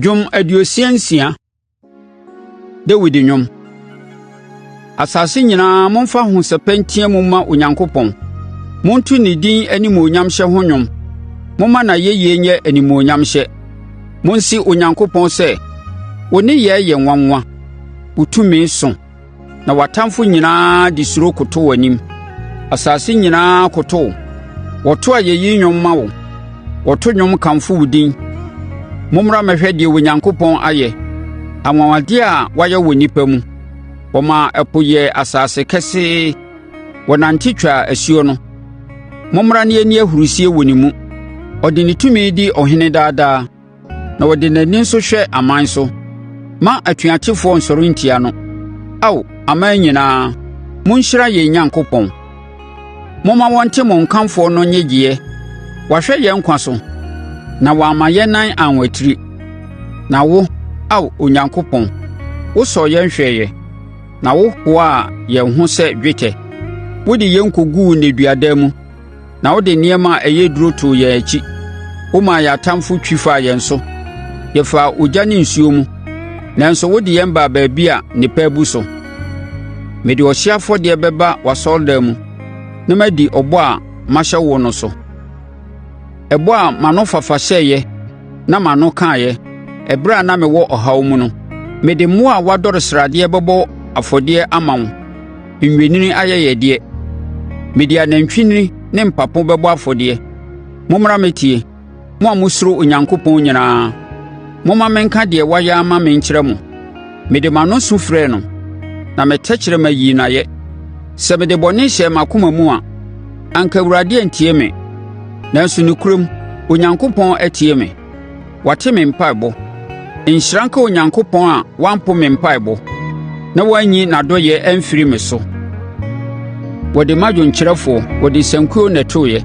Dwom 66. Dawid dwom. Asase nyinaa momfa ahosɛpɛ nteam mma Onyankopɔn! Monto ne din animuonyamhyɛ ho dwom; momma n'ayɛyie nyɛ animuonyamhyɛ! Monse Onyankopɔn sɛ, “Wo nneyɛɛ yɛ nwanwa; wo tumi so, na w'atamfoɔ nyinaa de suro koto w'anim. Asase nyinaa koto wo, wɔto ayɛyi nnwom ma wo; wɔto dwom kamfo wo din.” Mommra mmɛhwɛ deɛ Onyankopɔn ayɛ, anwanwadeɛ a wayɛ wɔ nnipa mu. Ɔmaa ɛpo yɛɛ asase kesee, wɔnante twaa asuo no. Mommra na yɛnni ahurisie wɔ ne mu. Ɔde ne tumi di ɔhene daa daa, na ɔde n'ani nso hwɛ aman so. Mma atuatefoɔ nsɔre ntia no. Ao, aman nyinaa, monhyira yɛn Onyankopɔn. Momma wɔnte mo nkamfo no nnyegyeeɛ! Wahwɛ yɛn nkwa so na wamma yɛn nan anwatiri. Na wo, Ao Onyankopɔn, wosɔɔ yɛn hwɛeɛ na wohoaa yɛn ho sɛ dwetɛ. Wode yɛn kɔguu nneduadan mu na wode nneɛma a ɛyɛ duru too yɛn akyi. Womaa yɛn atamfoɔ twi faa yɛn so; yɛfaa ogya ne nsuo mu, nanso wode yɛn baa baabi a nnepa abu so. Mede ɔhyeɛ afɔdeɛ bɛba w'asɔredan mu na madi ɛbɔ a mahyɛ wo no so: Ɛbɔ a m'ano fafa hyɛeɛ na m'ano kaeɛ ɛberɛ a na mewɔ ɔhaw mu no. Mede mmoa a wɔadɔre sradeɛ bɛbɔ afɔdeɛ ama wo nnwennini ayɛyɛdeɛ; mede anantwinini ne mpapo bɛbɔ afɔdeɛ. Mommra mmɛtie, mo a mosuro Onyankopɔn nyinaa; momma menka deɛ wayɛ ama me nkyerɛ mo. Mede m'ano su frɛɛ no, na me tɛkrɛma yii no ayɛ. Sɛ mede bɔne hyɛɛ m'akoma mu a, anka Awurade antie me; nanso nokorɛm Onyankopɔn atie me; wate me mpaeɛbɔ. Nhyira nka Onyankopɔn a wampo me mpaeɛbɔ na wanyi n'adɔeɛ amfiri me so. Wɔde ma dwomkyerɛfoɔ. Wɔde sankuo na ɛtoeɛ.